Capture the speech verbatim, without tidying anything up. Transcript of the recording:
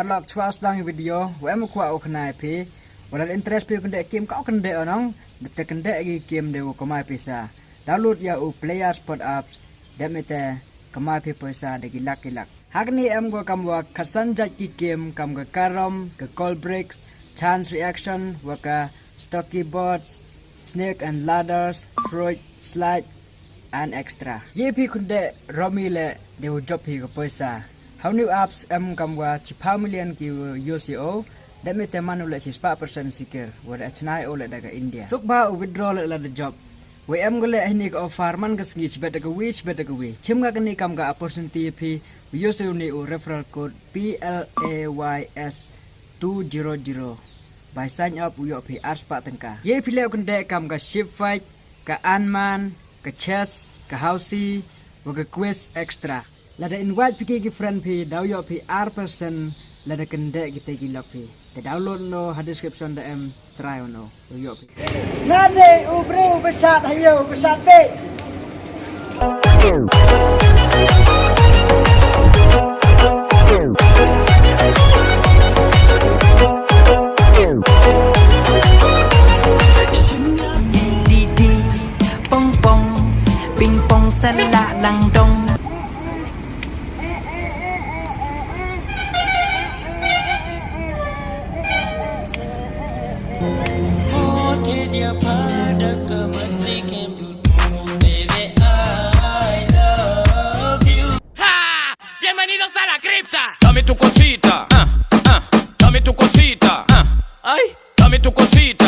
Paralok, shuwa sdang ïa video, wa em u kwah u khynnai phi, wa lada interest phi u kyndeh game, ka u kyndeh u nong, dep te kyndeh ki game de u kamai pisa. Download ïa u Player Spot apps, dep te kamai phi pisa da ki lak ki lak. Ha kane em ko kam wa khatsan jait ki game kam ka Carrom, ka Call Breaks, Chance Reaction, wa ka Stocky Bots, Snake and Ladders, Fruit Slide, and extra. Ye phi kyndeh Rummy leh de u jop phi ka pisa. Ha une u apps em kam wa chiphaw million ki use ïa u, dep te man u leh chispah percent sikir, wa da chna ïa u leh da ka India. Suk ba u withdraw leh lada jop. Wa em ko leh hini ka offer man ka sngi shibit da kawi, shibit da kawi. Chim ka kane kam ka opportunity phi, u use une u referral code P L A Y S two zero zero. By sign up u ïoh phi arspah tyngka. Ye phi leh u kyndeh kam ka Ship Fight, ka Ant Man, ka Chess, ka Housey, wa ka Quiz Extra. Lada invite phi ki friend phi, daw ïoh phi ar percent, lada kyndeh kita ki lok phi. Te download no ha description da em, try no, u ïoh phi. Nane u briew u bsat hayo u bsat be. Ping pong sela langdong. Bienvenidos a la cripta. Dame tu cosita, ah, ah. Dame tu cosita, ah. Ay, dame tu cosita.